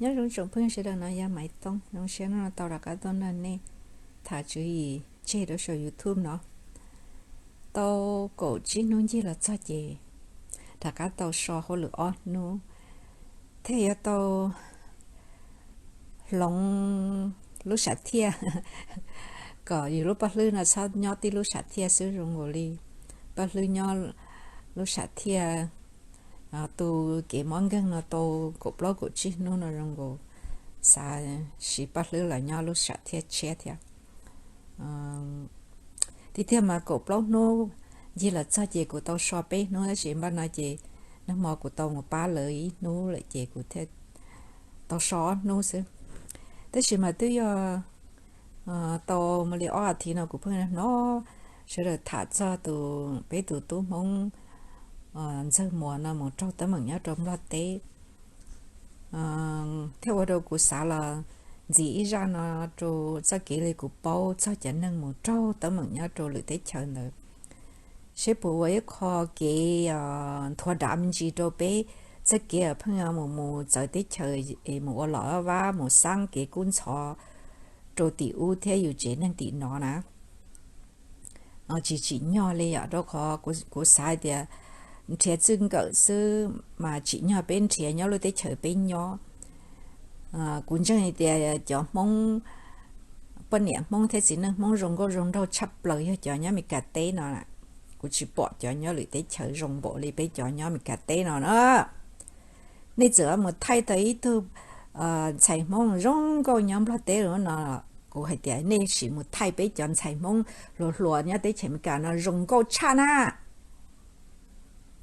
Nyob zoo tsoom phooj ywg sawv daws, no yog Maiv Tooj. Zoo siab no tau rov qab tuaj nrog nej tham tswv yim tseg rau saum YouTube no. Tau kaum tsib hnub ncig los txog ces rov qab tau so hauj lwm ob hnub, thiaj yuav tau hloov lub sam thiaj kom yus lub paj hlwb no txhob nyob tib lub sam thiaj xwb zoo nkaus li paj hlwb nyob lub sam thiaj. Tu kev mob nkeeg no tau kaum plaub kaum tsib hnub no zoo nkaus xav siv paj hlwb los nyob lub sam thiaj tshiab thiab. Tiag tiag mas kaum plaub hnub ncig los txog ces kuv tau so peb hnub, tab sis npaj no ces nag hmo kuv tau mus pab lawv ib hnub lawm ces kuv thiaj tau so ob hnub xwb. Tab sis mas twb yog tau muaj li ob as thiv no kuv pheej hnov sawv daws tham txog tus, peb tus tub Hmoob Ntxawg Muas no mus raug teeb meem nyob rau Nplog teb, thiaj ua rau kuv xav los ntxiv ib zaj no rau txoj kev li kuv paub txog cov neeg mus raug teeb meem nyob rau lwm teb chaws ntawd, seb puas ua ib qho kev nthuav dav me ntsis rau peb txoj kev pheej mus mus txawv teb chaws, mus ua lom vab mus xaab kev kub ntxhov rau tim ub thiab yus tsev neeg tim no na. Tsis tsim nyog li yom, rau qhov kuv xav tias nrhiav txij nkawm xwb mas tsim nyog peb nrhiav nyob lub teb chaws peb nyob. Kuv ntseeg tias cov Hmoob, poj niam Hmoob thiab txiv neej Hmoob zoo nkauj zoo nraug tshaj plaws yog cov nyob Amelikas teb no. Kuv tsis pom cov nyob lwm teb chaws zoo npaum li peb cov nyob Amelikas teb no na. Nej txawm mus thaij tau ib tug ntxhais Hmoob zoo nkauj nyob Nplog teb no, kuv hais tias nej sim mus thaij peb cov ntxhais Hmoob hluas hluas nyob teb chaws Amelikas no zoo nkauj tshaj na.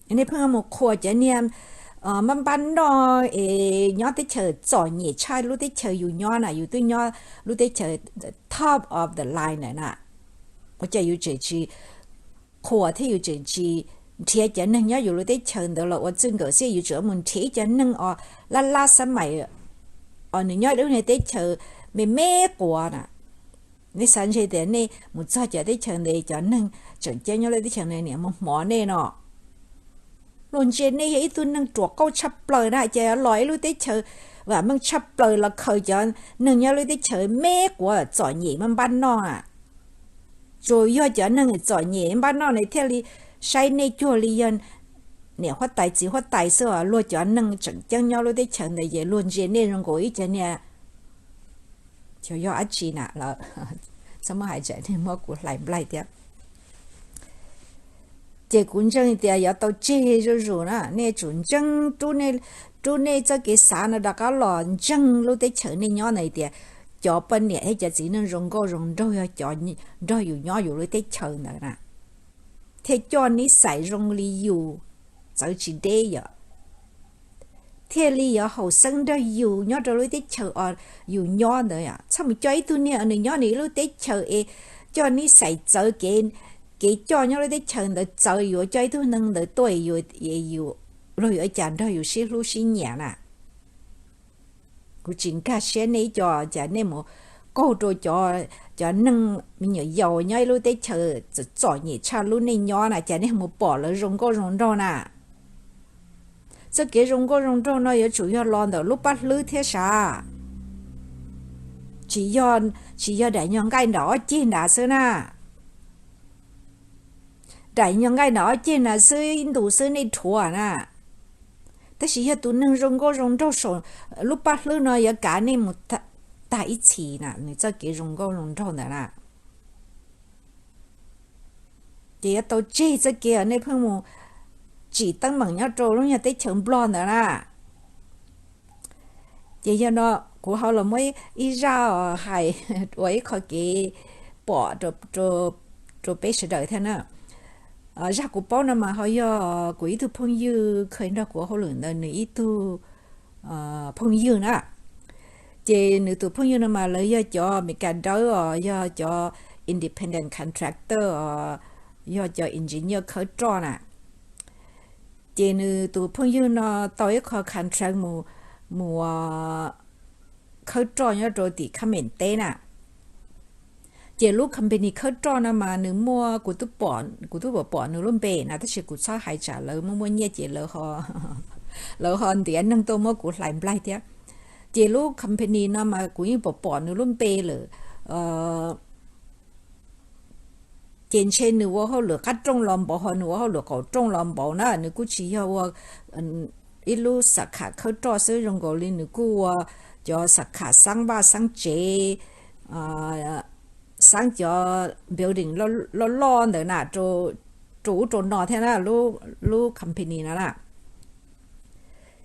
Nej pheej mus qhuas cov niag npab npab noj es nyob teb chaws txom nyem tshaj lub teb chaws yus nyob na, yus twb nyob lub teb chaws top of the line na. Ua cas yus tseem tsis qhuas thiab yus tseem tsis nrhiav cov neeg nyob yus lub teb chaws ntawd los ua txij nkawm xwb, yus tseem mus nrhiav ib cov neeg os lab lab xab mais os nws nyob lub niag teb chaws me me quas na. Nej xav ntshe tias nej mus txog cov teb chaws ntawd cov neeg tseem ceeb nyob lub teb chaws ntawd niam mus hmov nej no. Luag ntsia nej yog ib tug neeg ruam qauj tshaj plaws na, ces los ib lub teb chaws vam meej tshaj plaws los khaws cov neeg nyob lub teb chaws me quas txom nyem npab npab noj. Tsuas yog cov neeg txom nyem npab noj na thiaj li saib nej cuag li yog niam huab tais txiv huab tais xwb os. Luag cov neeg tseem ceeb nyob lub teb chaws ntawd ces luag ntsia nej zoo nkaus ib cov niag, yog dab tsi na, txhob muab hais tsam nej muab kuv hlais nplaig thiab. Ces kuv ntseeg tias yuav tau tseg zuj zus na, nej tsum ntseeg, rub nej txoj kev xav no rov qab los ntseeg lub teb chaws nej nyob ntawd tias cov poj niam thiab cov txiv neej zoo nkauj zoo nraug yog cov nrog yus nyob yus lub teb chaws ntawd na, thiaj coj nib xais zoo li yus, txawv tsis deb yom, thiaj li yuav haum xeeb nrog yus nyob rau lub teb chaws yus nyob ntawd. Txhob mus coj ib tug niag nws nyob nws ib lub teb chaws es coj nib xais txawv, kev coj nyob lub teb chaws ntawd txawv, yuav coj ib tug neeg ntawd tuaj yus, luag yuav cas nrog yus sib hlub sib nyiam na. Kuv tsis nkag siab nej ib co, cas nej mus qaug rau cov neeg me nyuam yaus nyob ib lub teb chaws txom nyem tshaj lub nej nyob na, cas nej mus pom lawv zoo nkauj zoo nraug na. Txoj kev zoo nkauj zoo nraug no yuav tsum yog los ntawm lub paj hlwb thiab sav. Tsis yog, tsis yog daim nyuag nqaij nram ob ceg nrad xwb na. Daim nyuag nqaij nram ob ceg nrad xwb ib ntus xwb nej rhuav na. Tab sis yog tus neeg zoo nkauj zoo nraug saum lub paj hlwb no yuav kav nej mus tag ib txhis na, nws txoj kev zoo nkauj zoo nraug ntawd na. Ces yuav tau tseg txoj kev nej pheej mus tsim teeb meem nyob rau lub nyuag teb chaws Nplog ntawd na. Ces yog no kuv ho los muab ib zaj hais ua ib qho kev pom rau peb sawv daws thiab na. Zaj kuv paub no mas ho yog kuv ib tug phooj ywg kha nrog kuv hauj lwm ntawd nws ib tug phooj ywg na. Ces nws tus phooj ywg no mas lawv yog cov Amelikas dawb os, yog cov independent contractor os, yog cov engineer khawb roj na. Ces nws tus phooj ywg no tau ib qho contract mus, mus khawb roj nyob rau tim Khab Mem teb na. Ces lub company khawb roj no mas nws muaj, kuv twb pom, kuv twb pom pom nws lub npe na, tab sis kuv txhob hais tsam lawv muaj muaj nyiaj ces lawv ho ntiav neeg tuaj muab kuv hlais nplaig thiab. Ces lub company no mas kuv yeej pom pom nws lub npe lawm. Ces ntshe nws ua hauj lwm qab rooj los npaum, ho nws ua hauj lwm qaum rooj los npaum na, nws kuj tsis yog ua ib lub xab kham khawb roj xwb, zoo nkaus li nws kuj ua cov xab kham xab vaj xab tsev, xab cov building loj loj ntawd na, rau ub rau no thiab na, lub company no na.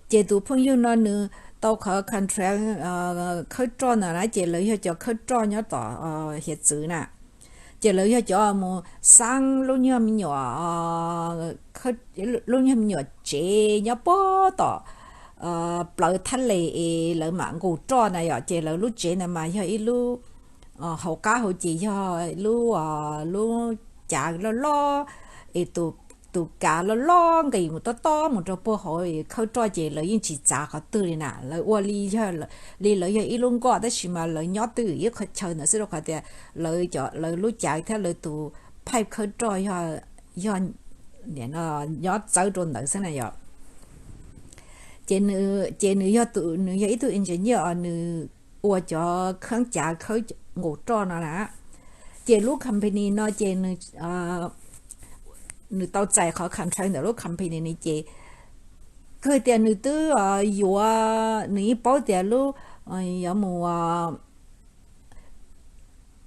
Ces tus phooj ywg no nws tau qhov contract khawb roj ntawd na, ces lawv yog cov khawb roj nyob tom hiav txwv na. Ces lawv yog cov mus xab lub nyuag me nyuam, lub nyuag me nyuam tsev nyob puag tom plawv thaj les es lawv mam nqus roj na yom. Ces lawv lub tsev ntawd mas yog ib lub hauv qab hauv ces yog lub, lub cav loj loj es tus kav loj loj nqis mus tob tob mus rau puag hauv khawb roj, ces lawv yeej tsis txav qhov twg li na. Lawv ua li yog, li lawv yog ib lub nkoj tab sis mas lawv nyob twj ywm ib qho chaw ntawd xwb, rau qhov tias lawv, lawv lub cav thiab lawv tus pipe khawb roj yog, yog nyob txawb rau ntawd xwb na yom. Ces nws, ces nws yog tus, nws yog ib tug engineer os, nws ua cov khaub cav khawb nqus roj no na. Ces lub company no ces nws tau txais qhov contract ntawm lub company no ces kawg tias nws twb yuav, nws yeej paub tias lub, yuav mus,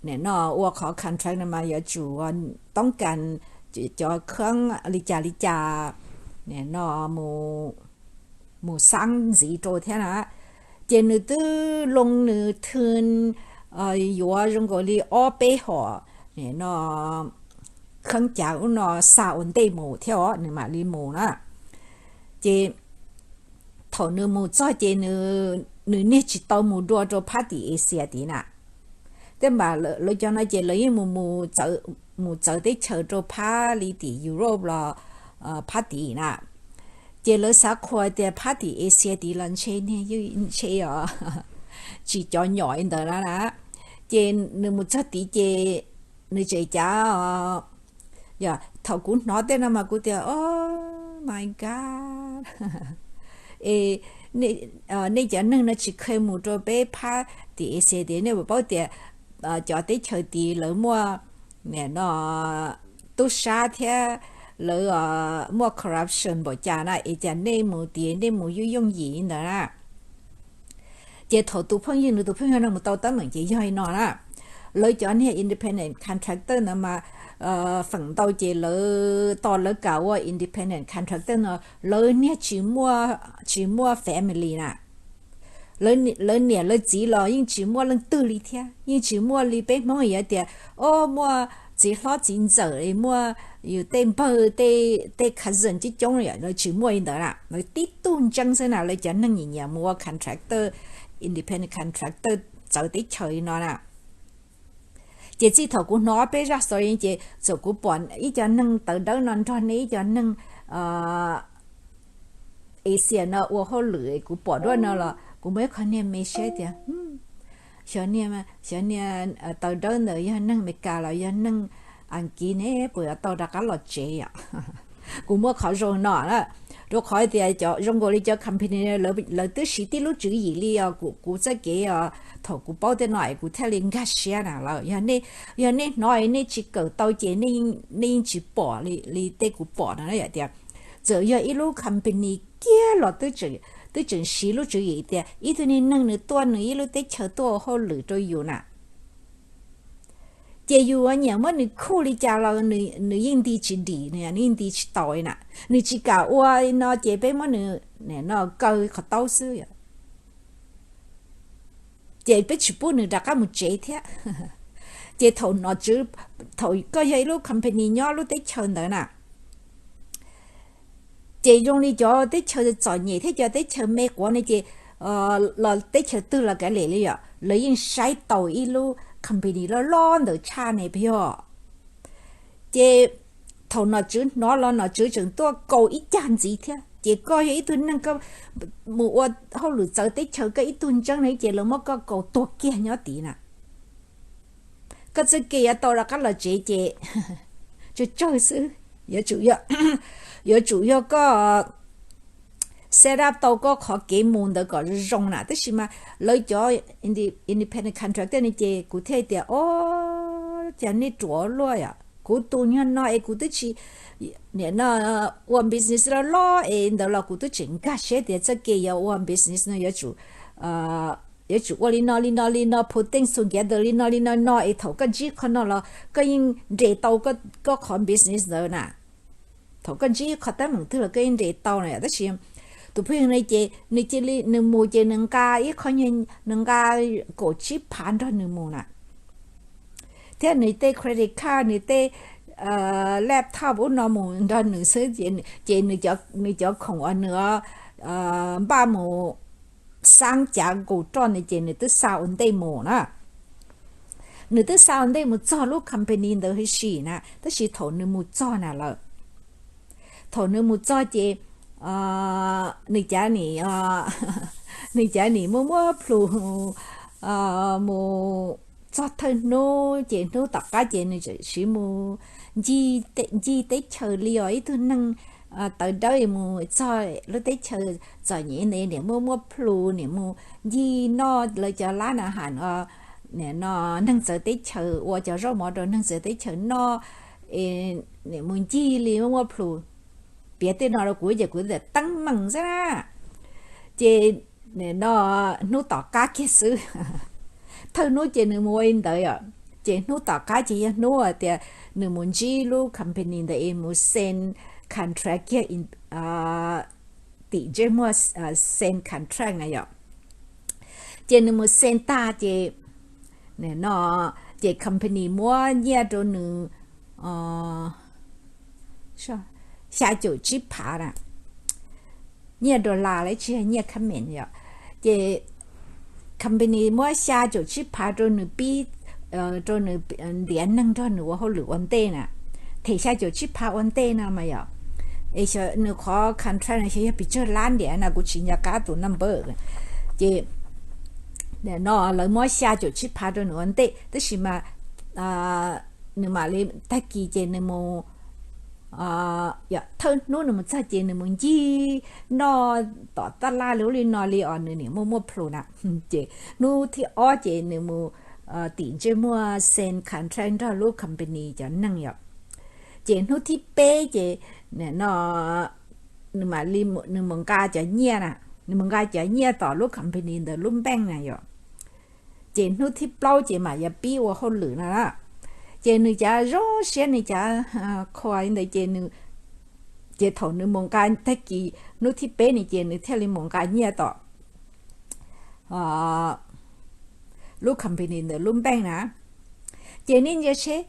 nim no ua qhov contract no mas yuav tsum toob kas cov khaub li cas li cas, nim no mus xab ntxiv rau thiab na. Ces nws twb loo nws thw yuav zoo nkaus li ob peb hom, nim no khaub cav ub no xa ua ntej mus thiab os, nws mam li mus na. Ces thaum nws mus txog ces nws niag tsis tau mus dua rau phab tim Asia tid na. Tej mas lawv cov no ces lawv yeej mus, mus txawv teb chaws rau phab li tim Europe los phab tid na. Ces lawv xav qhuas tias phab tim Asia tid los ntshe niag yeej ntshe os, tsis cov nyom li ntawd na na. Ces nws mus txog tid ces nws tseem cav, yog thaum kuv hnov tej no mas kuv tias, Oh my God, es nej cov neeg no tsis kheev mus rau peb phab tim Asia tid, nej puas paub tias cov teb chaws tid lawv muaj, nim no, tub sab thiab lawv muaj corruption npaum cas na, es cas nej mus tid nej mus yooj yooj yim ntawd na. Ces thaum tus phooj ywg, nws tus phooj ywg no mus tau teeb meem ces yog li no na. Lawv cov niag independent contractor ntawd mas feem ntau ces lawv, tos lawv kam ua independent contractor no lawv niag tsis muaj, tsis muaj family na. Lawv niam lawv txiv los yeej tsis muaj leej twg li thiab, yeej tsis muaj li peb Hmoob yuav tias, o, muaj txiv hlob txiv ntxawm, muaj yus tej npawg, tej cousin coob coob, lawv tsis muaj li ntawd na. Lawv tib tug ntseeb xwb na, lawv cov neeg nyiam nyiam mus ua contractor, independent contractor txawv teb chaws li no na. Ces txij thaum kuv hnov peb zaj story ces txawm kuv pom ib co neeg tawv dawb no nrog nej ib co neeg Asia no ua hauj lwm kuv pom duab no los kuv muaj ib qho niag me siab tias, xyov niag, xyov niag tawv dawb ntawd yog neeg Amelikas los yog neeg Askiv ne, puas yuav tau rov qab los tsev yom? Kuv muaj qhov zoo no na, rau qhov tias cov zoo nkaus li cov company lawv twb siv tib lub tswv yim li os, kuv txoj kev os, thaum kuv paub tej no es kuv thiaj li nkag siab na. Lawm yog nej hnov nej tsis kawm tau ces nej yeej tsis pom li tej kuv pom no na. Yog tias txawm yog ib lub company kiag los twb tseem siv lub tswv yim tias ib tug niag neeg nws tuaj nws ib lub teb chaws tuaj ua hauj lwm rau yus na, ces yus nyiam muab nws khuj li cas los nws yeej nti tsis dim, nws yeej nti tsis tau na. Nws tsis kam ua li no ces peb muab nws no kaw qhov taub xwb, ces peb tsis pub nws rov qab mus tsev thiab. Ces thaum nom tswv, thaum koj yog ib lub company nyob lub teb chaws ntawd na, ces zoo li cov teb chaws txom nyem thiab cov teb chaws me quav ne ces los teb chaws twg los kav liam li yom, lawv yeej saib taus ib lub company loj loj ntawd tshaj ne puas yog? Ces thaum nom tswv hnov los nom tswv tseem tuaj kaus ib cag ntxiv thiab. Ces koj yog ib tug neeg koj mus ua hauj lwm txawv teb chaws koj ib tug ntseeb no ces lawv muab koj kaus tuag kiag nyob tid na. Koj txoj kev yuav tau rov qab los tsev ces tsawg tsawg xwb. Yuav tsum yog koj set up tau koj qhov kev mus ntawd kom zoo zoo na. Tab sis mas lawv cov independent contractor no ces kuv thiaj tias, o, cas nej ruam luaj yom, kuv tus nyuag no es kuv twb tsis, nim no ua business loj loj es ntawd los kuv twb tseem nkag siab tias txoj kev yuav ua business no yuav tsum yuav tsum ua li no li no li no, put things together li no li no no es thaum koj ntsib qhov no los koj yeej nres tau koj qhov business ntawd na. Thaum koj ntsib qhov teeb meem twg los koj yeej nres tau na. Tab sis tus phooj ywg no ces nws cia li nws mus ces nws nqa ib qho, nws nqa kaum tsib phav nrog nws mus na, thiab nws tej credit card, nws tej laptop ub no mus nrog nws xwb. Ces nws cov khoom uas nws npaj mus xab cav nqus roj ntawd ces nws twb xa ua ntej mus na. Nws twb xa ua ntej mus txog lub company ntawd huv si na, tab sis thaum nws mus txog na lawm, thaum nws mus txog ces nws cav nim, nws cav nim muaj muaj plhus mus txog thawj hnub ces hnub tom qab ces nws siv mus ncig teb chaws li os ib tug neeg tawv dawb mus txog lub teb chaws txom nyem ntawd, nim muaj muaj plhus, nim mus ncig noj lawv cov lab na has, neeg txawv teb chaws ua cov zaub mov rau neeg txawv teb chaws noj, nim mus ncig li muaj muaj plhus. Piav tej no rau kuv ces kuv tias teeb meem xwb na. Ces no hnub tom qab kiag xwb, thawj hnub ces nws mus ua li ntawd yom, ces hnub tom qab ces yog hnub tias nws mus ntsib lub company ntawd es mus sign contract kiag, tim ntsej muag sign contract na yom. Ces nws mus sign tag ces no ces company muab nyiaj rau nws xya caum tsib phav na, nyiaj dollar lawm tsis yog nyiaj Canadian yom. Ces company muab xya caum tsib phav rau nws pib, rau nws ntiav neeg nrog nws ua hauj lwm ua ntej na, them xya caum tsib phav ua ntej no mas yom. Es nws qhov contract no xyov yog pes tsawg lab ntiav no kuv tsis nco qab tus number. Ces no lawv muab xya caum tsib phav rau nws ua ntej tab sis mas nws mam li tag kis ces nws mus, thawj hnub nws mus txog ces nws mus ncig noj tom taj laj li ub li no li os nws nim muaj muaj plhus na. Ces hnub thib ob ces nws mus tim ntsej muag sign contract nrog lub company cov neeg yom. Ces hnub thib peb ces no nws mam li, nws mus nqa cov nyiaj na, nws mus nqa cov nyiaj tom lub company ntawd lub bank na yom. Ces hnub thib plaub ces mam yuav pib ua hauj lwm no na. Ces nws cav zoo siab nws cav qhua li ntawd ces, ces thaum nws mus nqa tag kis hnub thib peb ni ces nws thiaj li mus nqa nyiaj tom lub company ntawd lub bank na. Ces nej ntsia seb,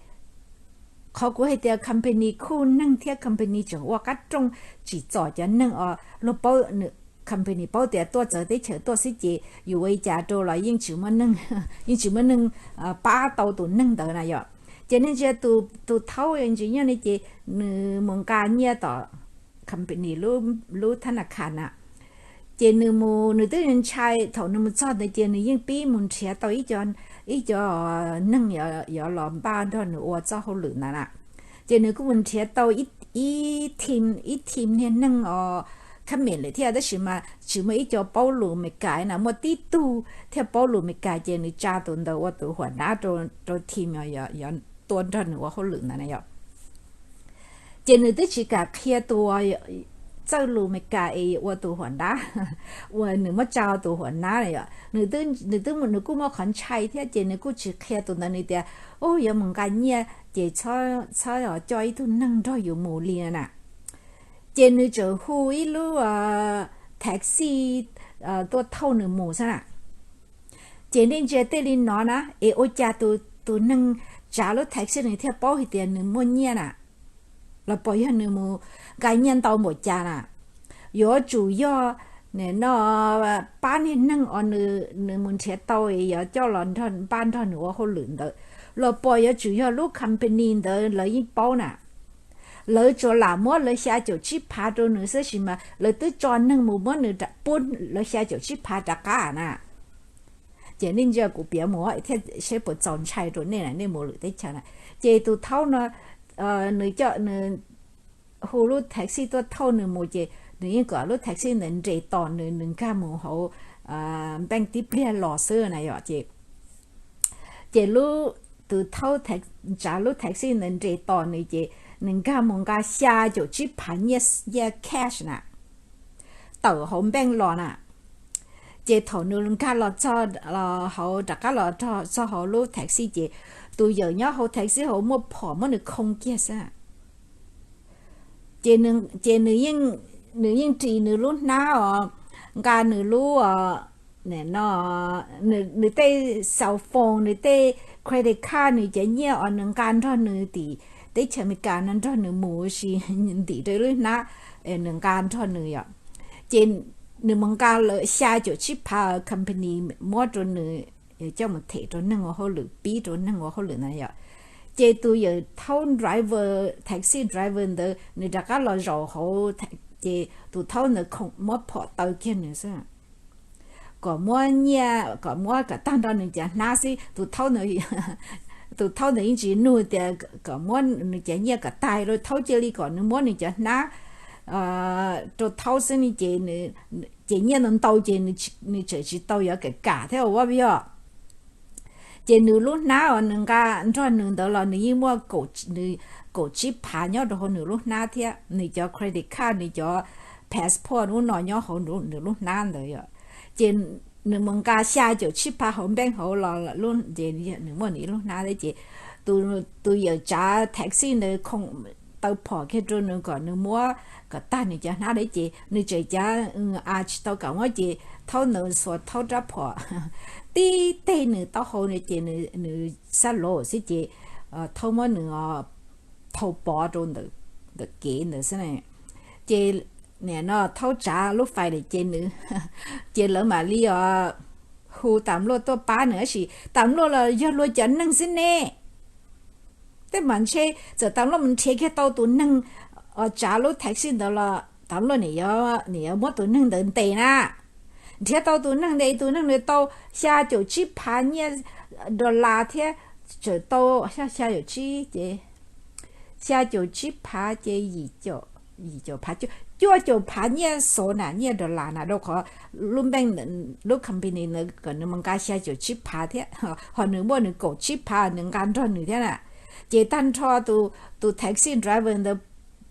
qhov kuv hais tias company khuj neeg thiab company tseem ua qab rooj tsim txom cov neeg os, luag paub, company paub tias tuaj txawv teb chaws tuaj xwb ces yus ua li cas rau los yeej tsis muaj neeg, yeej tsis muaj neeg pab tau tus neeg ntawd na yom. Ces nej ntsia tus thaub ntsis nyob ni ces nws mus nqa nyiaj tom company lub thab na khas na. Ces nws mus nws twb ntshai thaum nws mus txog ntawd ces nws yeej pib mus nrhiav tau ib co neeg yuav los npaj nrog nws ua txoj hauj lwm ntawd na. Ces nws kuj mus nrhiav tau ib team, ib team niag neeg os, khab mem lawm thiab tab sis mas tsis muaj ib co paub lus Meskas na, muaj tib tug thiaj paub lus Meskas ces nws tsa tus ntawd ua tus huam nab rau team uas yuav tuaj nrog nws ua hauj lwm ntawd na yom. Ces nws twb tsis kam qhia tus txawj lus Meskas es ua tus huam nab, uas nws muab tsa ua tus huam nab na yom. Nws, nws kuj muaj qhov ntshai thiab ces nws kuj tsis qhia tus ntawd, nws tias, u, yuav mus nqa nyiaj ces txhob coj ib tug neeg nrog yus mus li na. Ces nws txawm hu ib lub taxi tuaj thauj nws mus xwb na. Ces nej ntsia tej li no na es ua cas tus neeg tsav lub taxi nws thiaj paub hais tias nws muaj nyiaj na? Los pom yog nws mus nqa nyiaj ntau npaum cas na? Yuav tsum yog no pab niag neeg uas nws mus nrhiav tau yuav coj los npaj nrog nws ua hauj lwm ntawd, los pom yuav tsum yog lub company ntawd lawv yeej paub na. Lawv tsuas lam muab lawv xya caum tsib phav rau nws xwb sis mas lawv twb tso neeg mus muab nws pub lawv xya caum tsib phav rov qab na. Ces nej ntsia kuv piav mus thiaj seb puas txaus ntshai rau nej na, nej mus lwm teb chaws na. Ces tus thaub no nws coj, nws hu lub taxi tuaj thauj nws mus ces nws yeej kom lub taxi ntawd nres tos nws, nws nkag mus hauv npeej tib pliag los xwb na yom. Ces ces lub, tus thaub, tsav lub taxi ntawd nres tos nws ces nws nkag mus nqa xya caum tsib phav nyiaj, nyiaj cash na, tawm hauv npeej los na. Ces thaum nws nkag los txog hauv, rov qab los txog hauv lub taxi ces tus yawm nyob hauv taxi hauv muaj phom muab nws khoo kiag xwb. Ces, ces nws, nws yeej ris nws lub hnab os, nqa nws lub, no, nws tej cell phone, nws tej credit card, nws cov nyiaj uas nws nqa nrog nws tim teb chaws Amelikas no nrog nws mus, sis ntim rau lub hnab, nws nqa nrog nws yom. Ces nws mus nqa lawm xya caum tsib phav company muab rau nws coj mus them rau neeg ua hauj lwm, pib rau neeg ua hauj lwm na yom. Ces tus yawm thaub driver, taxi driver ntawd nws rov qab los zaum hauv, ces tus thaub ntawd muab phom taw kiag nws xwb, kom muab nyiaj, kom muab kom tag nrho nws cov hnab xwb. Tus thaub ntawd, tus thaub ntawd yeej tsis nug tias kom muab nws cov nyiaj kom tag, rau thaub cia li kom nws muab nws cov hnab rau thaub xwb ne. Ces, ces nyiaj ntau ntau ces nws tseem tsis tau yuav kam kam thiab ua vij os. Ces nws lub hnab uas nws nqa nrog nws ntawd los nws yeej muaj, nws kaum tsib phav nyob rau hauv nws lub hnab thiab, nws cov credit card, nws cov passport ub no nyob hauv nws lub hnab ntawd yom. Ces nws mus nqa xya caum tsib phav hauv npeej hauv los, ces nws muaj nws ib lub hnab thiab ces tus yawm tsav taxi ntawd taw phom kiag rau nws kom nws muab kom tag nws cov hnab thiab ces nws tseem cav a tsis tau kam muab ces thaub ntawd xuas thaub rab phom tib teg nws taub hau no ces nws xab lov xwb ces thaub muab nws thau pov rau ntawm kev ntawd xwb na. Ces nim no thaub tsav lub fais lawm ces nws, ces lawv mam li hu tas luaj tuaj pab nws, tab sis tas luaj los yog luag cov neeg xwb ne. Tej mas ntshe txawm tas luaj mus nrhiav kiag tau tus neeg uas tsav lub taxi ntawd los tas luaj nim yuav muab tus neeg ntawd ntes na. Nrhiav tau tus neeg ntawd, tus neeg ntawd tau xya caum tsib phav nyiaj dollar thiab, tseem tau xya caum tsib ces, xya caum tsib phav ces yim caum, yim caum phav, cuaj caum phav nyiaj xov na, nyiaj dollar na, rau qhov lub npeej, lub company ntawd kom nws mus nqa xya caum tsib phav thiab, ho nws muaj nws kaum tsib phav nws nqa nrog nws thiab na. Ces tag nrho tus taxi driver ntawd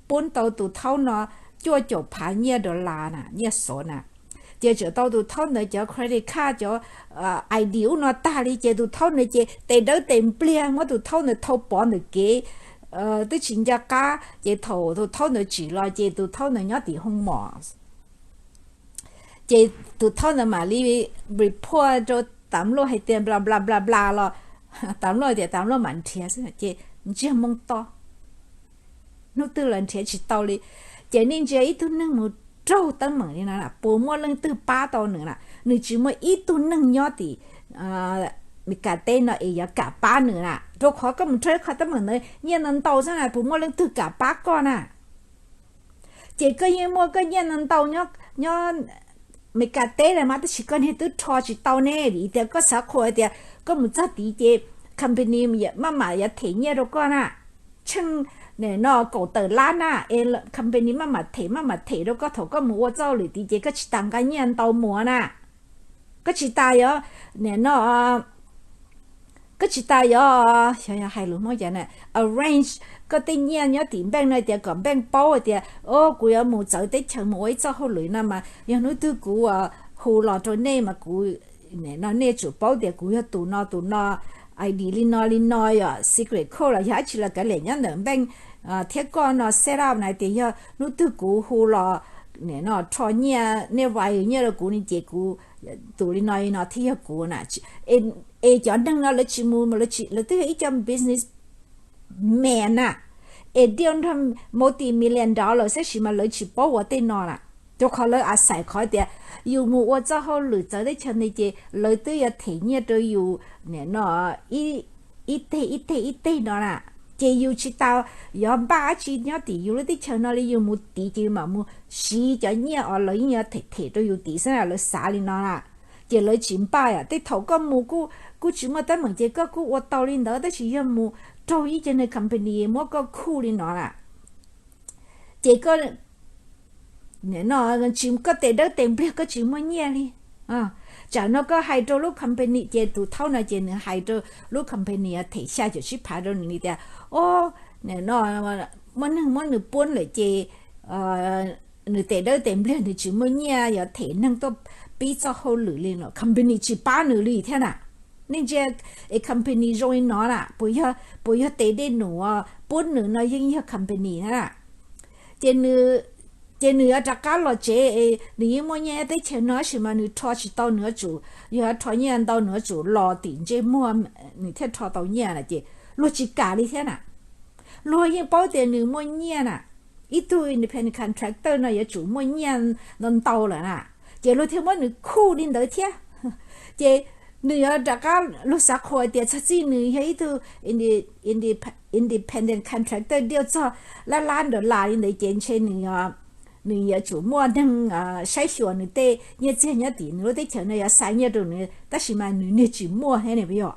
poob tau tus thaub no cuaj caum phav nyiaj dollar na, nyiaj xov na. Ces tseem tau tus thaub ntawd cov credit card, cov I D ub no tag li ces tus thaub ntawd ces tes dawb tes npliag muab tus thaub ntawd thau pov ntawm kev twb tsis nco qab. Ces thaum tus thaub ntawd tsim los ces tus thaub ntawd nyob tim hoo mos. Ces tus thaub ntawd mam li report rau tas luaj hais tias bla bla bla bla los tas luaj tias tas luaj mam nrhiav xwb ces ntsiag moo to, hnub twg los nrhiav tsis tau li. Ces nej ntsia ib tug neeg mus raug teeb meem li no na, puas muaj leej twg pab tau nws na? Nws tsis muaj ib tug neeg nyob tim Meskas teb no es yuav kam pab nws na, rau qhov koj mus raug ib qho teeb meem ntawd nyiaj ntau ntau xwb na, puas muaj leej twg kam pab koj na? Ces koj yeej muaj koj nyiaj ntau ntau nyob Meskas teb los mas, tab sis koj niag twb rho tsis tau ne, vim tias koj xav qhuas tias koj mus txog tid ces company maj mam yuav them nyiaj rau koj na, tsheej nim no kaum tawm lab na, es company maj mam them maj mam them rau koj, thaum koj mus ua txoj hauj lwm tid ces koj tsis tas nqa nyiaj ntau mus na. Koj tsis tas yuav, nim no, koj tsis tas yuav, xyov hais lus Hmoob cas na, arrange koj tej nyiaj nyob tim npeej no tias kom npeej paub hais tias o kuv yuav mus txawv teb chaws mus ua ib txoj hauj lwm no mas yog hnub twg kuv hu los rau nej mas kuv, no nej tsum paub tias kuv yog tus no tus no, I D li no li no, yog secret code los yog dab tsi los kav liam nyob ntawm npeej thiab koj no set up na tias yog hnub twg kuv hu los nim no rho nyiaj, nej wire nyiaj rau kuv ne ces kuv, tus li no li no thiaj yog kuv na. Es cov neeg no lawv tsis mus, lawv twb yog ib co business man na, es deal nrog multi million dollar xwb sis mas lawv tsis paub ua tej no na. Rau qhov lawv a xais qhov tias yus mus ua txoj hauj lwm txawv teb chaws ntawd ces lawv twb yuav them nyiaj rau yus nim no ib teg ib teg ib teg no na. Ces yus tsis tas yuav npaj dab tsi nyob tim yus lub teb chaws no li, yus mus tid ces yus mam mus siv cov nyiaj uas lawv yeej yuav them them rau yus tid xwb na, lawv xav li no na. Ces lawv tsis npaj, tej thaum koj mus kuj tsis muaj teeb meem ces koj kuj ua tau li ntawd, tab sis yog mus raug ib co neeg company muab koj khuj li no na, ces koj no, tsis, koj tes dawb tes npliag koj tsis muaj nyiaj li. Tsam no koj hais rau lub company, ces tus thaub no ces nws hais rau lub company them xya caum tsib phav rau nws li tias, o, no muaj neeg muab nws puab lawm ces nws tes dawb tes npliag nws tsis muaj nyiaj yuav them neeg tuaj pib txoj hauj lwm li no, company tsis pab nws li thiab na. Nej ntsia, es company zoo li no na, puas yog tes dej num puab nws no yeej yog company na. Ces nws, ces nws yuav rov qab los tsev, nws yeej muaj nyiaj teb chaws no tab sis mas nws rho tsis tau, nws yuav tsum, yog rho nyiaj ntau nws yuav tsum los tim ntsej muag nws thiaj rho tau nyiaj na, ces luag tsis kam li thiab na. Luag yeej paub tias nws muaj nyiaj na, ib tug independent contractor no yuav tsum muaj nyiaj ntau ntau lawm na, ces luag thiaj muab nws khuj li ntawd thiab. Ces nws yuav rov qab, luag xav qhuas tias txog txij nws yog ib tug independent contractor diaj txog lab lab dollar li ntawd ces ntshe nws, nws yuav tsum muaj neeg saib xyuas nws tej nyiaj txiag nyob tim nws lub teb chaws no yuav xa nyiaj rau nws, tab sis mas nws niag tsis muaj thiab ne puas yog?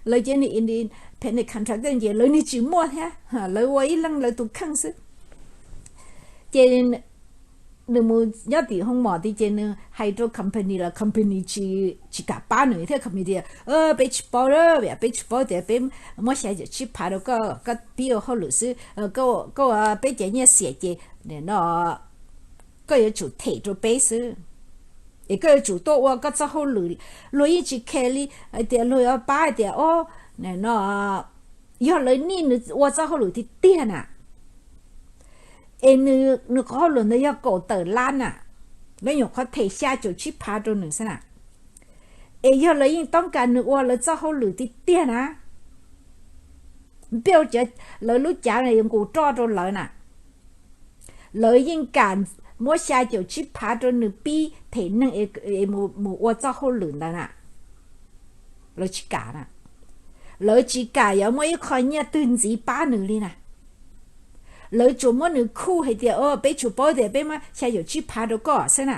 Lawv cov independent contractor ces lawv niag tsis muaj thiab, lawv ua ib leeg lawv tus kheej xwb. Ces nws mus nyob tim hoo mom tid ces nws hais rau company los company tsis kam pab nws thiab, company tias peb tsis paub, peb tsis paub tias peb muab xya caum tsib phav rau koj, koj pib ua hauj lwm xwb, koj, peb cov nyiaj xiam ces no koj yuav tsum them rau peb xwb, es koj yuav tsum tuaj ua koj txoj hauj lwm. Luag yeej tsis khe li hais tias luag yuav pab hais tias o, no yog lawv nij nws ua txoj hauj lwm tiag tiag na, es nws qhov hauj lwm ntawd yog kaum tawm lab na, lawv nyuam qhuav them xya caum tsib phav rau nws xwb na, es yog lawv yeej toob kas nws ua lawv txoj hauj lwm tiag tiag na, npaj cov, lawv lub cav yuav nqus roj rau lawv na, lawv yeej kam muab xya caum tsib phav rau nws pib them neeg mus ua txoj hauj lwm ntawd na. Lawv tsis kam na, lawv tsis kam yuav muaj ib qho nyiaj twg ntxiv pab nws li na. Lawv tsuas muab nws khuj hais tias peb tsuas paub tias peb muab xya caum tsib phav rau koj xwb na,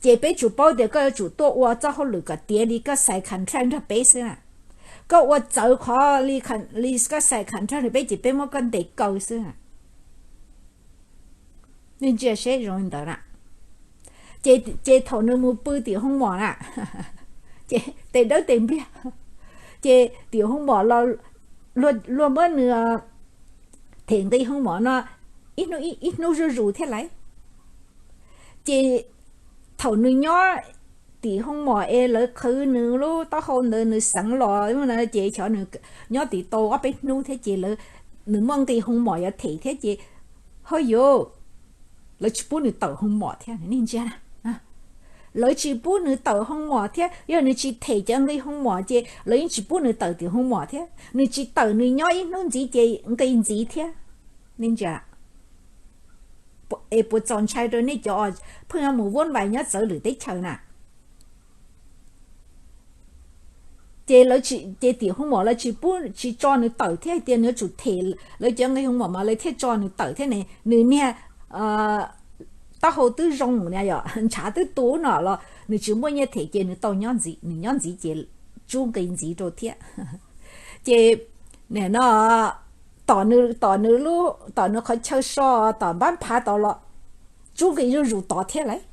ces peb tsuas paub tias koj yuav tsum tuaj ua txoj hauj lwm kom tiav li koj xais contract nrog peb xwb na. Koj ua txawv qhov li koj xais contract nrog peb ces peb muab koj ntes kaw xwb. Nej ntsia seb zoo li ntawd na. Ces thaum nws mus pw tim hoo mom na, ces tes dawb tes npliag, ces tim hoo mom los luag muab nws them nqi hoo mom no ib hnub zuj zus thiab lauj. Ces thaum nws nyob tim hoo mom es lawv qhwv nws lub taub hau ntawd nws xeev los ces xyov nws nyob tim tau ob peb hnub thiab ces nws muaj nqi hoo mom yuav them thiab ces, ho yuav, lawv tsis pub nws tawm hoo mom thiab. Nej ntsia, lawv tsis pub nws tawm hoo mom thiab, yog nws tsis them cov nqi hoo mom ces lawv yeej tsis pub nws tawm tim hoo mom thiab. Nws tsis tawm nws nyob ib hnub ntxiv ces nqi ntxiv thiab. Nej ntsia, es puas txaus ntshai rau nej cov pheej mus vuab vais nyob txawv lwm teb chaws na. Ces, ces tim hoo mom lawv tsis pub, tsis tso nws tawm thiab hais tias nws yuav tsum them lawv cov nqi hoo mom mas lawv thiaj tso nws tawm thiab ne. Nws niag taub hau twb zoo na yom, ntshav twb tu no los nws tsis muaj nyiaj them ces nws tau nyob ntxiv, nws nyob ntxiv ces tsub nqi ntxiv rau thiab. Ces nim no tom nws, tom nws lub, tom nws qhov chaw so, tom npab phav tod los tsub nqi zuj zus tod thiab lauj.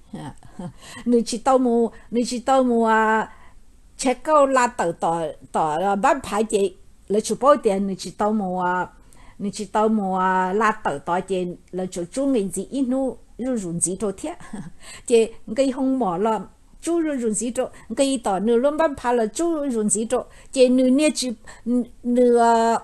Nws tsis tau mus, nws tsis tau mus tshav kauj la tawm tom npab phav ces lawv tsuas paub tias nws tsis tau mus, nws tsis tau mus la tawm tod ces lawv tsuas tsub nqi ntxiv ib hnub zuj zus ntxiv rau thiab. Ces nqi hoo mom los tsub zuj zus ntxiv rau, nqi tom nws lub npab phav los tsub zuj zus ntxiv rau ces nws niag tsis, nws,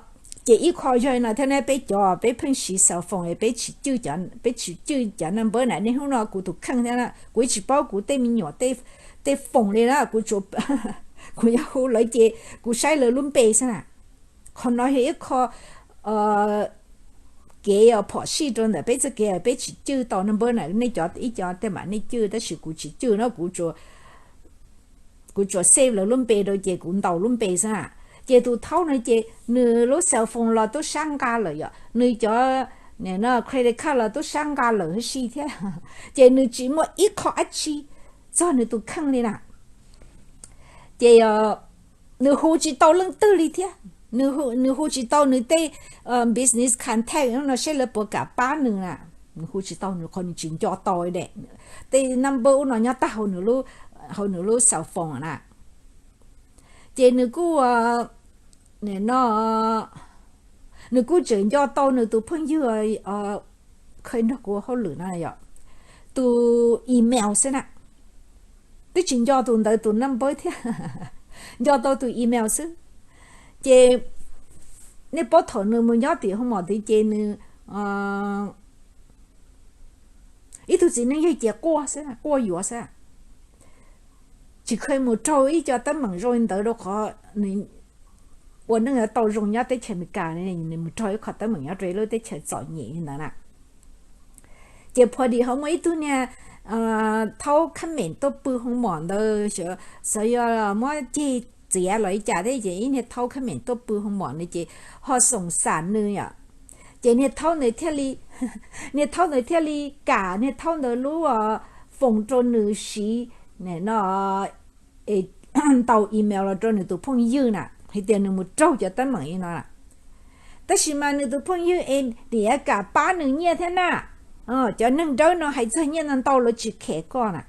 ces ib qho yog no thiab ne, peb cov peb pheej siv cell phone peb tsis cwj, peb tsis cwj cov number na. Niaj hnub no kuv tus kheej thiab na, kuv tsis paub kuv tej me nyuam tej phone li na, kuv, kuv yog hu lawv ces kuv saib lawv lub npe xwb na. Qhov no yog ib qho kev phom sij rau ntawm peb txoj kev peb tsis cwj tau number na. Nej cov ib co tej mam nej cwj tab sis kuv tsis cwj no, kuv tsuas save lawv lub npe rau ces kuv ntaus lub npe xwb na. Ces tus thaub no ces nws lub cell phone los tub sab nqa lawm yom, nws cov credit card los tub sab nqa lawm huv si thiab. Ces nws tsis muaj ib qho dab tsi txog nws tus kheej li na. Ces nws hu tsis tau leej twg li thiab, nws hu tsis tau nws tej business contact no seb lawv puas kam pab nws na. Nws hu tsis tau, nws qhov nws tsis nco tau e, tej number ub no nyob tag hauv nws lub cell phone na. Ces nws kuj no, nws kuj tseem nco tau nws tus phooj ywg kha nrog kuv ua hauj lwm no yom, tus email xwb na. Twb tsis nco tus ntawd tus number thiab, nco tau tus email xwb. Ces nej paub thaum nws mus nyob tim hoo mom tid ces nws ib tug txiv neej yog ces quaj xwb, quaj yuav xwb, tsis kheev mus raug ib co teeb meem zoo li ntawd rau qhov nws ua neej yuav tau zoo nyob teb chaws Amelikas, nws mus raug ib qho teeb meem nyob rau ib lub teb chaws txom nyem li ntawd na. Ces pho dis ho muaj ib tug niag thaub kha mem tuaj pw hoo mom ntawd, xyov yog muab ceg txiav los li cas thiab ces ib niag thaub kha mem tuaj pw hoo mom ntawd ces ho xoom xam nws yom. Ces niag thaub ntawd thiaj li, niag thaub ntawd thiaj li kam niag thaub ntawd lub foos rau nws siv no, ntaus email los rau nws tus phooj ywg na hais tias nws mus raug cov teeb meem li no na. Tab sis mas nws tus phooj ywg es nim yuav kam pab nws nyiaj thiab na. Cov neeg dawb no hais txog nyiaj no ntau lawv tsis khem koj na.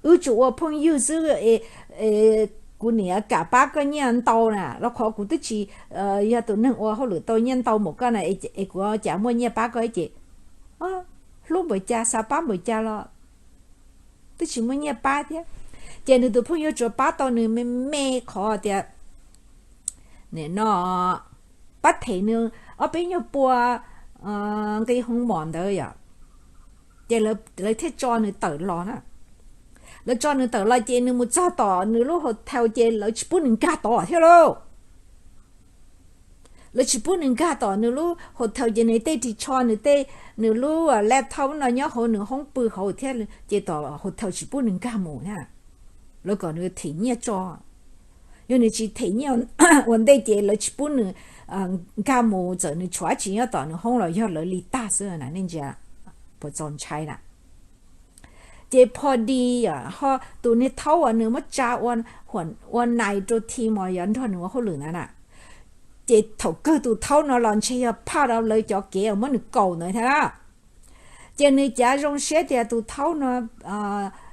Wb tsuas ua phooj ywg xwb, kuv nim yuav kam pab koj nyiaj ntau na, rau qhov kuv twb tsis yog tus neeg ua hauj lwm tau nyiaj ntau npaum koj na, es kuv cas muaj nyiaj pab koj ces hlub npaum cas xav pab npaum cas los twb tsis muaj nyiaj pab thiab. Ces nws tus phooj ywg tsuas pab tau nws me me qhov tias nim no pab them nws ob peb nyuag pua nqi hoo mom ntawd yom. Ces lawv thiaj tso nws tawm los na. Lawv tso nws tawm los ces nws mus txog tom nws lub hotel ces lawv tsis pub nws nkag tod thiab lauj. Lawv tsis pub nws nkag tom nws lub hotel ces nws tej ris tsho, nws tej, nws lub laptop no nyob hauv nws hoob pw hauv thiab ces tom hotel tsis pub nws nkag mus thiab. Lawv kom nws them nyiaj tso. Yog nws tsis them nyiaj ua ntej ces lawv tsis pub nws nkag mus, txawm nws tshuav dab tsi nyob tom nws hoob los yog lawv li tag xwb na, nej ntsia puas txaus ntshai na. Ces pho dis ho tus niag thaub uas nws muab tsa ua nais rau team uas yuav nrog nws ua hauj lwm ntawd na, ces thaum kawg tus thaub no los ntshe yog phaj rau lawv cov kev uas muab nws kaum ntawd thiab. Ces nws cav zoo siab tias tus thaub no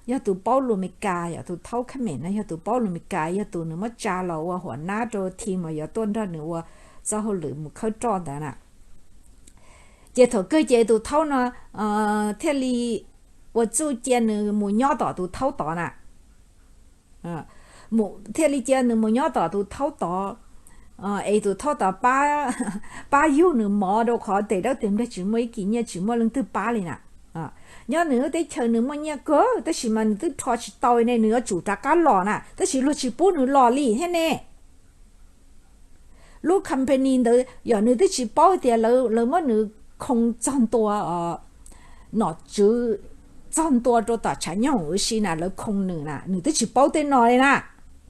yog tus paub lus Amelikas, yog tus thaub kha mem no yog tus paub lus Amelikas, yog tus nws muab tsa los ua huam nab rau team uas yuav tuaj nrog nws ua txoj hauj lwm mus khawb roj ntawd na. Ces thaum kawg ces tus thaub no thiaj li ua txuj cia nws mus nyob tom tus thaub tod na. Thiaj li cia nws mus nyob tom tus thaub tod, es tus thaub tod pab yug nws mov rau qhov tes dawb tes nplej tsis muaj ib kis nyiaj, tsis muaj leej twg pab li na. Nyob nws lub teb chaws nws muaj nyiaj kawg tab sis mas nws twb rho tsis tau ne, nws yuav tsum rov qab los na, tab sis luag tsis pub nws los li thiab ne. Lub company ntawd yog nws twb tsis paub tias lawv muab nws khoo txog ntua, nom tswv txog ntua rau tom tshav nyoog ua si na, lawv khoo nws na, nws twb tsis paub tej no li na.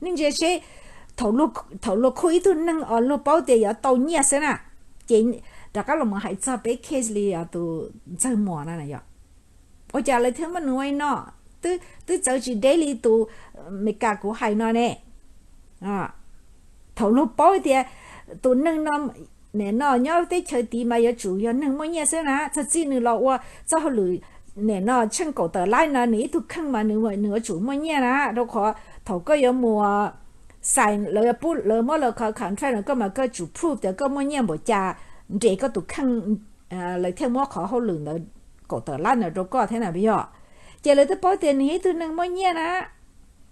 Nej ntsia seb, thaum luag khuj ib tug neeg os luag paub tias yuav tau nyiaj xwb na, ces rov qab los mus hais txog peb case li tus ntxawg muam no na yom. Ua cas lawv thiaj muab nws ua li no? Twb txawv tsis deb li tus Amelikas kuv hais no ne. Thaum luag paub tias tus neeg no, nim no nyob teb chaws tid mas yuav tsum yog neeg muaj nyiaj xwb na, txog txij nws los ua txoj hauj lwm nim no tsheej kaum tawm lab no nws ib tug kheej mas nws yuav tsum muaj nyiaj na, rau qhov thaum koj yuav mus sign lawv, lawv muab lawv qhov contract no koj mas koj tsum prove tias koj muaj nyiaj npaum cas nres koj tus kheej, lawv thiaj muab qhov hauj lwm ntawd kaum tawm lab ntawd rau koj thiab na yog. Ces lawv twb paub tias nws yog ib tug neeg muaj nyiaj na,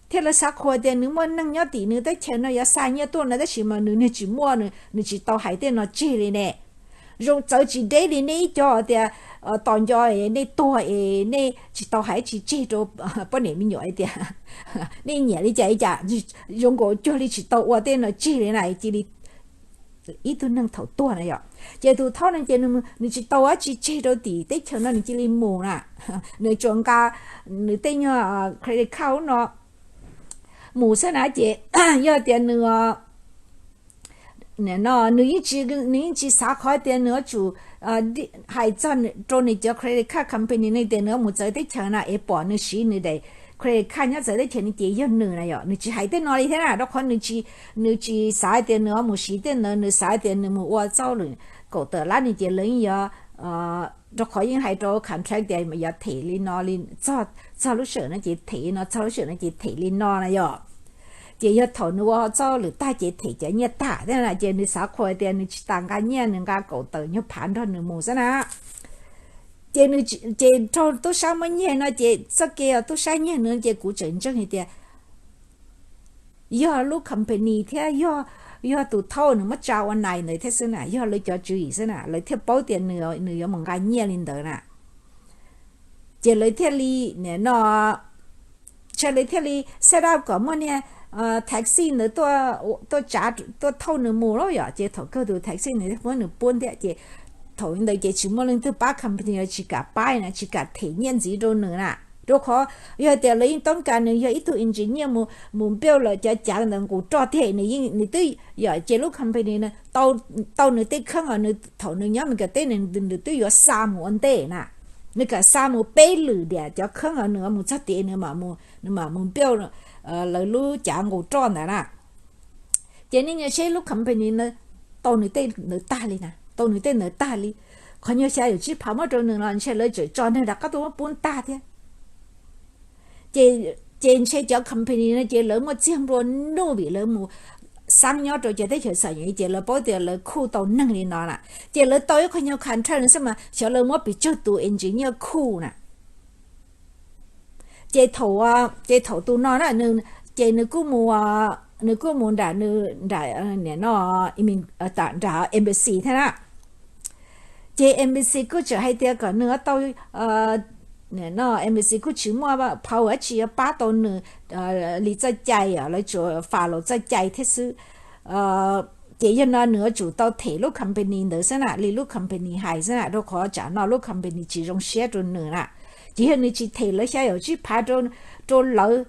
thiab lawv xav qhuas tias nws muaj neeg nyob tim nws teb chaws no yuav xa nyiaj tuaj no tab sis mas nws niag tsis muaj, nws tsis tau hais tej no tseg li ne. Zoo txawv tsis deb li nej ib co tias tos nco nej tuag es nej tsis tau hais tsis tseg rau poj niam me nyuam hais tias nej nyiam li cas li cas, zoo nkaus cuag li tsis tau ua tej no tseg li na, cia li ib tug neeg thaum tuag na yom. Ces tus thaub no ces nws tsis tau ua tsis tseg rau tim teb chaws no nws cia li mus na. Nws tsuas nqa nws tej nyuag credit card no mus xwb na ces yog tias nws no nws yeej tsis xav qhov tias nws yuav tsum hais txog rau nws cov credit card company no tias nws yuav mus txawv teb chaws na es pom nws siv nws daim credit card nyob txawv teb chaws no ces yog nws na yom, nws tsis hais tej no li thiab na, rau qhov nws tsis, nws tsis xav tias nws mus siv tej ntawd, nws xav tias nws mus ua txoj lwm kaum tawm lab no ces lawv yeej yuav rau qhov yeej hais rau contract tias yuav them li no li, txog lub sij hawm no ces them li no, txog lub sij hawm no ces them li no na yom. Ces yog thaum nws ua txoj lwm tag ces them cov nyiaj tag thiab na, ces nws xav qhuas tias nws tsis tas nqa nyiaj, nws nqa kaum tawm nyuag phav nrog nws mus xwb na. Ces nws, ces raug tub sab muab nyiag no ces txoj kev uas tub sab nyiag nws ces kuv tseem ntseeg hais tias yog lub company thiab yog, yog tus thaub nws muab tsa ua nais ntawd thiab xwb na, yog lawv cov tswv yim xwb na, lawv thiaj paub tias nws yuav mus nqa nyiaj li ntawd na. Ces lawv thiaj li, nim no, ntshe lawv thiaj li set up kom muaj niag taxi ntawd tuaj, tuaj tsav, tuaj thauj nws mus lawm yom. Ces thaum kawg tus taxi ntawd muab nws puab thiab ces thaum ntawd ces tsis muaj leej twg pab company los tsis kam pab na, tsis kam them nyiaj ntxiv rau nws na. Rau qhov yog tias lawv yeej toob kas nws yog ib tug engineer mus, mus build lawv cov cav ntawd nqus roj tiag, nws yeej, nws twb yom, ces lub company tau nws tej kheeb os, nws thaum nws nyob Meskas teb nws twb yuav xa mus ua ntej na. Nws kam xa mus peb lwm diam cov kheeb os, nws mus txog tid nws mam mus build lawv lub cav nqus roj ntawd na. Ces nej nco seb lub company na, tau nws tej ntawd tag li na, tau nws tej ntawd tag li. Qhov nyuag xya yam tsib phav muab rau nws los ntshe lawv tseem tso neeg rov qab tuaj muab puab tag thiab. Ces ntshe cov company no ces lawv muaj txiag nplua nuj vim lawv mus xab nyob rau cov teb chaws xam yom, ces lawv paub tias lawv khuj tau neeg li no na. Ces lawv tau ib qho nyuag contract no xwb mas xyov lawv muab pes tsawg tus engineer khuj na. Ces thaum, ces thaum tus no na, ces nws kuj mus, nws kuj mus nram, nram, nim no, nram embassy thiab na. Ces embassy kuj tseem hais tias kom nws tau, nim no embassy kuj tsis muaj power tsi yuav pab tau nws li txoj cai os, lawv tsuas follow txoj cai thiab xwb. Ces yog no nws yuav tsum tau them lub company ntawd xwb na, li lub company hais xwb na, rau qhov tsam no lub company tsis zoo siab rau nws na. Ces yog nws tsis them lawv xya yam tsib phav rau lawv,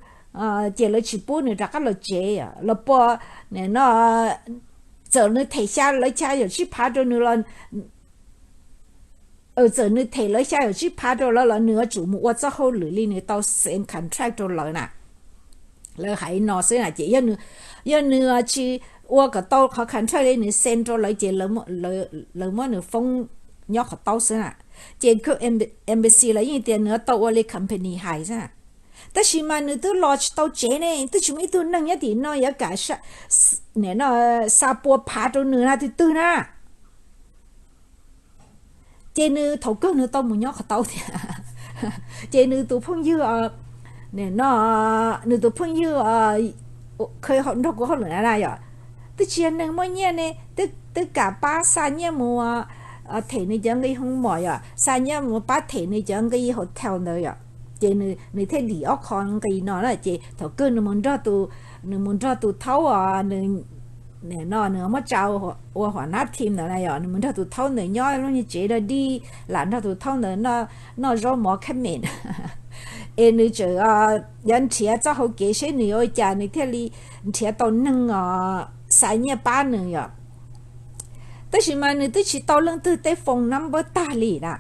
ces lawv tsis pub nws rov qab los tsev, los puas, nim no, txawm nws them xya, lawv xya yam tsib phav rau nws los, txawm nws them lawv xya yam tsib phav rau lawv los nws yuav tsum mus ua txoj hauj lwm li nws tau sign contract rau lawv na. Lawv hais no xwb na, ces yog nws tsis ua kom tau qhov contract li nws sign rau lawv ces lawv muab nws foob nyob qhov taub xwb na. Ces embassy los yeej tias nws tau ua li company hais xwb na. Tab sis mas nws twb los tsis tau tsev ne, twb tsis muaj ib tug neeg nyob tim no yuav kam, nim no, xa pua phav rau nws na, twg twg na. Ces nws thaum kawg nws tau mus nyob qhov taub thiab. Ces nws tus phooj ywg, nim no, nws tus phooj ywg nrog kuv hauj lwm na yom, twb tsis yog neeg muaj nyiaj ne, twb kam pab xa nyiaj mus them nws cov nqi hoo mom yom, xa nyiaj mus pab them nws cov nqi hotel ntawd yom. Ces nws thiaj dim ob qho nqi no na, ces thaum kawg nws mus nrog tus, nws mus nrog tus thaub os, nws, nim no nws muab tsa ua huam nab team ntawd na yom, nws mus nrog tus thaub ntawd nyob lub niag tsev dog dig, lam nrog tus thaub ntawd noj zaub mov kheej meem. Es nws tseem yuav nrhiav txoj hau kev seb nws yuav ua cas nws thiaj li nrhiav tau neeg os xa nyiaj pab nws yom. Tab sis mas nws twb tsis tau leej twg tej phone number tag li na.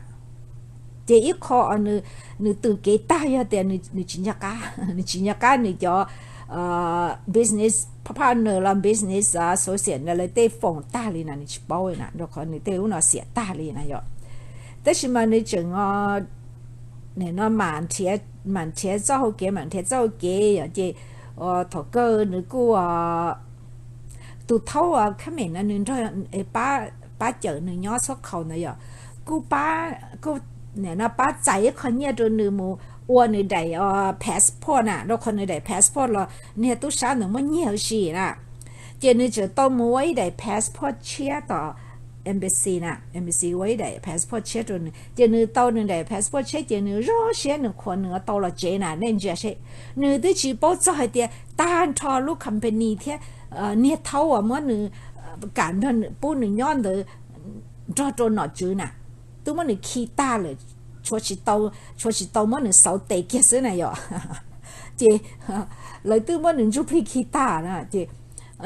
Ces ib qho nws tws kev tag yog tias nws tsis nco qab, nws tsis nco qab nws cov business partner los business associate ntawd lawv tej phone tag li na, nws tsis paub li na, rau qhov nws tej ub no xiam tag li na yom. Tab sis mas nws tseem, nim no, mam nrhiav txoj hau kev, mam nrhiav txoj hau kev yom, ces thaum kawg nws kuj, tus thaub kheej meem no nws nrog, pab cawm nws nyob txhua qhov ntawd yom, kuj pab, kuj, nim no, pab txais ib qho nyiaj rau nws mus ua nws daim passport na, rau qhov nws daim passport los niag tub sab ntawd muab nyiag huv si na. Ces nws tseem tau mus ua ib daim passport tshiab tom embassy na, embassy ua ib daim passport tshiab rau nws, ces nws tau nws daim passport tshiab ces nws zoo siab, nws qhuas nws tau los tsev na. Nej ntsia seb, nws twb tsis paub txog hais tias tag nrho lub company thiab niag thaub uas muab nws, kam nrog pub nws nyob ntawd nrog rau nom tswv na, twb muab nws khi tag lawm, tshuav tsis tau, tshuav tsis tau muab nws xauv tes kiag xwb na yom. Ces lawv twb muab nws ntsuj plig khi tag na, ces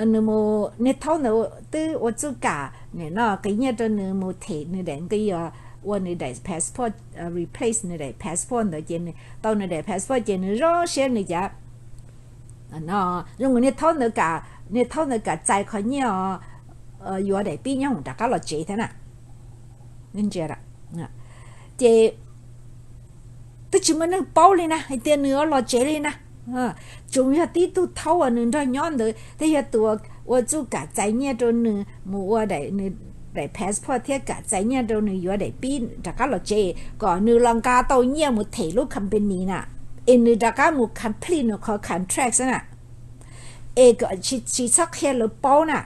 nws mus, niag thaub ntawd twb ua txuj kam nim no qiv nyiaj rau nws mus them nws daim nqi os, ua nws daim passport, replace nws daim passport ntawd ces nws tau nws daim passport ces nws zoo siab nws cav no zoo niag thaub ntawd kam, niag thaub ntawd kam txais qhov nyiaj yuav daim pib nyob hoom rov qab los tsev thiab na. Ces twb tsis muaj neeg paub li na hais tias nws ua los tsev li na. Tsuas yog tib tug thaub uas nws nrog nyob ntawd thiab yog tus ua txuj kam txais nyiaj rau nws mus ua daim, nws daim passport thiab kam txais nyiaj rau nws yuav daim pib rov qab los tsev kom nws los nqa tau nyiaj mus them lub company na, es nws rov qab mus complete nws qhov contract xwb na, es tsis txhob qhia lawv paub na.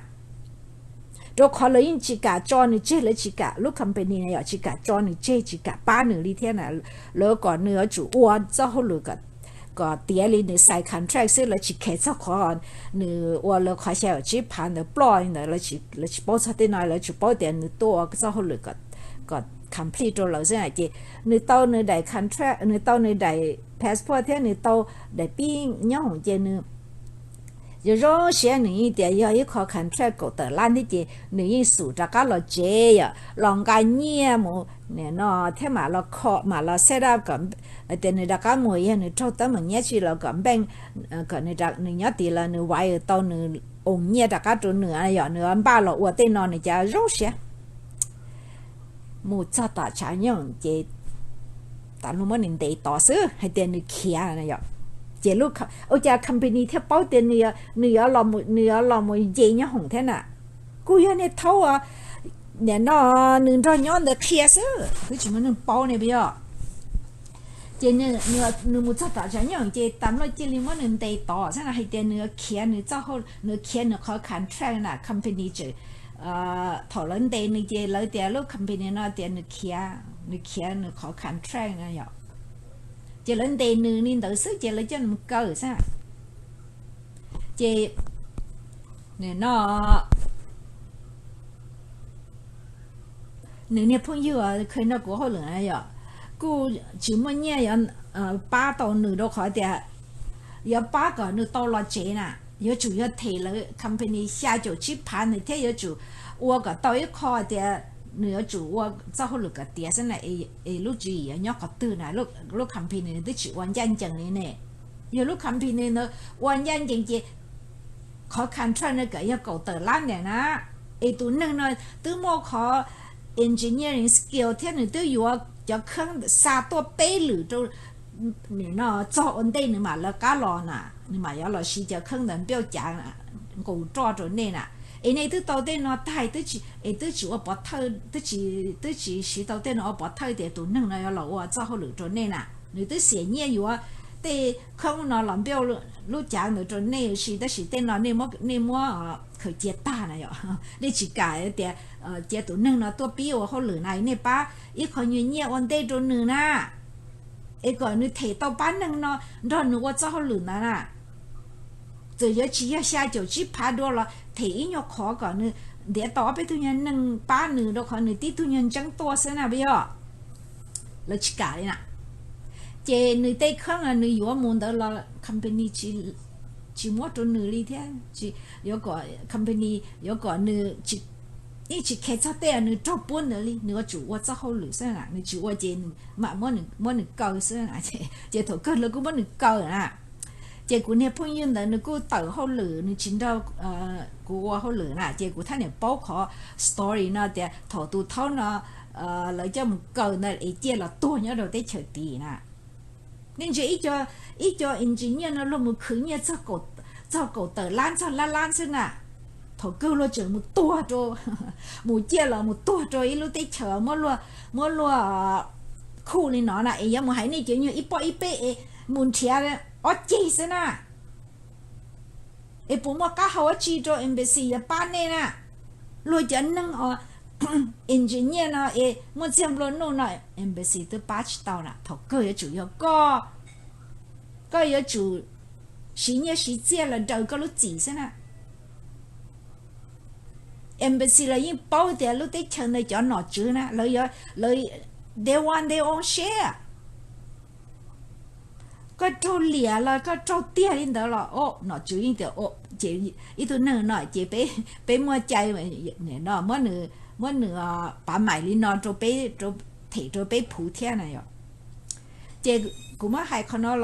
Rau qhov lawv yeej tsis kam tso nws tseg, lawv tsis kam, lub company na yom, tsis kam tso nws tseg, tsis kam pab nws li thiab na. Lawv kom nws yuav tsum ua txoj hauj lwm kom tiav li nws sign contract xwb, lawv tsis care txog qhov nws ua lawv qhov xya caum tsib phav ntawd ploj li ntawd, lawv tsis paub txog tej no, lawv tsuas paub tias nws tuaj ua txoj hauj lwm kom complete rau lawv xwb na. Ces nws tau nws daim contract, nws tau nws daim passport thiab nws tau daim pib nyob hoom ces nws zoo zoo siab, nws yeej tias yog ib qho contract kaum tawm lab thiab ces nws yeej xum rov qab los tsev yom, los nqa nyiaj mus no thiab mam los kho mam los set up kom tias nws rov qab mus, yog nws raug teeb meem nyiaj tsis los kom npeej, kom nws nyob tid los nws wire tau nws oos nyiaj rov qab rau nws yom, nws npaj los ua tej no nws cav zoo siab. Mus txog tom tshav nyooj ces tas luj muab nws ntes tod xwb hais tias nws khiav yom. Ces ua cas company thiaj paub tias nws yuav los mus nce nyob hoom thiab na? Kuj yog niag thaub nim no nws nrog nyob ntawd qhia xwb, twb tsis muaj neeg paub ne puas yog? Ces nws mus txog tom tshav nyooj ces tas luj cia li muab nws ntes tod xwb na, hais tias nws khiav nws txoj, nws khiav nws qhov contract na, company tseem, thaum lawv ntes nws ces lawv tias lub company no tias nws khiav, nws khiav nws qhov contract na yom. Ces lawv ntes nws li ntawd xwb ces lawv coj nws mus kaw xwb. Ces no nws niag phooj ywg kha nrog kuv hauj lwm na yom, kuj tsis muaj nyiaj yuav pab tau nws rau qhov tias yuav pab kom nws tau los tsev na, yuav tsum yog them lawv company xya caum tsib phav ntawd thiab yuav tsum ua kom tau ib qho tias nws yuav tsum ua txoj hauj lwm kom tiav xwb na, es lub tswv yim yuav nyob qhov twg na, lub company twb tsis ua ncaj ncees li ne. Yog lub company ntawd ua ncaj ncees ces qhov contract no kom yog kaum tawm lab ntawm na, es tus neeg no twb muaj qhov engineering skill thiab nws twb yuav cov kheeb xa tuaj peb lwm rau no txog ua ntej nws mam lawv qab los na, nws mam yuav los siv cov kheeb ntawd npauj cav nqus roj rau nej na. Es nej twb tau tej no tag es twb tsis ua pov thawj, twb tsis siv tau tej no ua pov thawj tias tus neeg no yuav los ua txoj hauj lwm rau nej na. Nws twb xiam nyiaj yuav tej kheeb no los npauj lub cav ntawd rau nej ua si, tab sis tej no nej muab khaws cia tag na yom. Nej tsis kam tias cia tus neeg no tuaj pib ua hauj lwm na, nej pab ib qho nyuag nyiaj ua ntej rau nws na, es kom nws them tau pab neeg no nrog nws ua txoj hauj lwm ntawd na. Txawm yuav tsis yog xya caum tsib phav dua los them ib nyuag qhov kom nws ntiav tau ob peb tug nyuag neeg pab nws rau qhov nws tib tug nyuag ntseeb tuaj xwb na puas yog? Lawv tsis kam li na. Ces nws tej kheeb nws yuav mus ntawd los company tsis muab rau nws li thiab. Yuav kom company, yuav kom nws yeej tsis khe txog tej nws raug puab ntawd li, nws yuav tsum ua txoj hauj lwm xwb na, nws tsis ua ces nws mam muab nws kaw xwb na. Ces thaum kawg lawv kuj muab nws kaw na. Ces kuv niag phooj ywg ntawd nws kuj tawm hauj lwm, nws tsis nrog kuv ua hauj lwm na, ces kuv thiaj niam paub qhov story no tias thaum tus thaub no lawv coj mus kaw ntawd es ciaj los tuag nyob rau teb chaws tid na. Nej ntsia ib co engineer no luag mus khwv nyiaj txog kaum tawm lab txog lab lab xwb na, thaum kawg luag tseem mus tuag rau, mus ciaj los mus tuag rau ib lub teb chaws muab luag khuj li no na, es yuav mus hais nej cov nyuag ib pob ib peb es mus nrhiav ob ceg xwb na. Es puas muaj qab hau dab tsi rau embassy yuav pab nej na? Luag cov neeg os, engineer no es muaj txiag nplua nuj no embassy twb pab tsis tau na. Thaum kawg yuav tsum yog koj, koj yuav tsum siv nyiaj siv txiaj los daws koj lub txim xwb na. Embassy los yeej paub tias lub teb chaws ntawd cov nom tswv na, lawv, lawv, they want their own share. Koj raug liam los koj raug tiag li ntawd los nom tswv yeej tias ces ib tug neeg no ces peb muaj cai no muab nws pav maim li no rau peb, rau them rau peb phuv thiab na yom. Ces kuv muab hais qhov no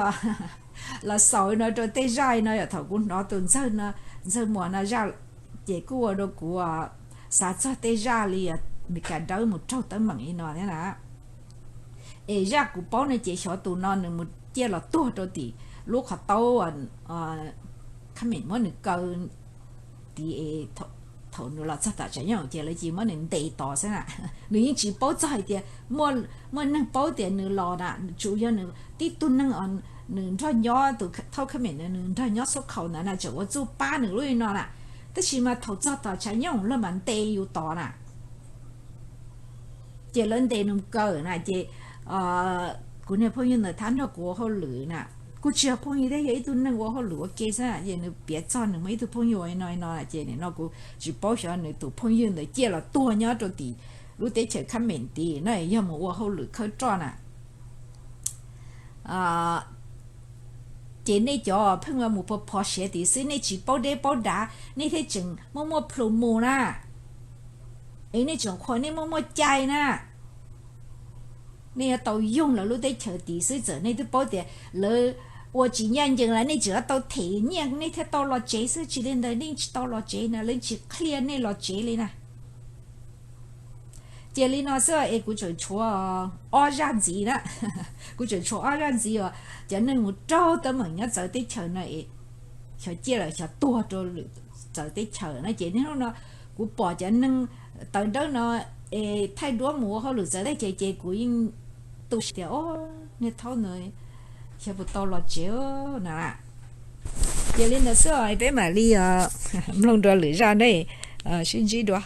los xaus no rau tej zaj no yom, thaum kuv hnov tus ntxawg no, ntxawg muam no zaj, ces kuj ua rau kuv xav txog tej zaj li Meskas dawb mus raug teeb meem li no thiab na. Es zaj kuv paub no ces xyov tus no nws mus ciaj los tuag rau tim lub qhov taub, kha mem muab nws kaw tid es thaum nws los txog tom tshav nyooj ces lawv cia muab nws ntes tod xwb na. Nws yeej tsis paub txog hais tias muaj neeg paub tias nws los na, tsuas yog nws tib tug neeg, nws nrog nyob, tus thauj kha mem nws nrog nyob xub khaus ntawd na tseem ua txuj pab nws lub li no na. Tab sis mas thaum txog tom tshav nyooj lawv mam ntes yus tod na. Ces lawv ntes nws kaw na ces kuv niag phooj ywg ntawd thiaj nrog kuv ua hauj lwm na. Kuj tsis yog phooj ywg thiab, yog ib tug neeg ua hauj lwm ua ke xwb ces nws piav txog nws muaj ib tug phooj ywg ua li no li no ces nim no kuv tsis paub xyov nws tus phooj ywg ntawd ciaj los tuag nyob rau tim lub teb chaws kha mem tid na, yog mus ua hauj lwm khawb roj na. Ces nej cov pheej mus phov phov siav tid xwb, nej tsis paub deb paub dav, nej thiaj tseem muaj muaj plhus mus na. Es nej tseem qhuas nej muaj muaj cai na. Nej yuav tau yoog lawv lub teb chaws tid xwb, txawm nej twb paub tias lawv ua tsis ncaj ncees los nej tseem yuav tau them nyiaj nej thiaj tau los tsev xwb, tsis li ntawd nej tsis tau los tsev na, lawv tsis qhia nej los tsev li na. Ces li no xwb es kuv tseem tshuav ob zaj ntxiv na. Kuv tseem tshuav ob zaj ntxiv uas cov neeg mus raug teeb meem nyob txawv teb chaws no es xyov ciaj los xyov tuag rau lwm txawv teb chaws na. Ces niaj hnub no kuv pom cov neeg tawv dawb no es thaij duab mus ua hauj lwm txawv teb chaws ces kuv yeej tu siab tias, o, niag thaub ntawd xyov puas tau los tsev na. Ces li ntawd xwb os, peb mam li mloog dua lwm zaj ne, sib ntsib dua.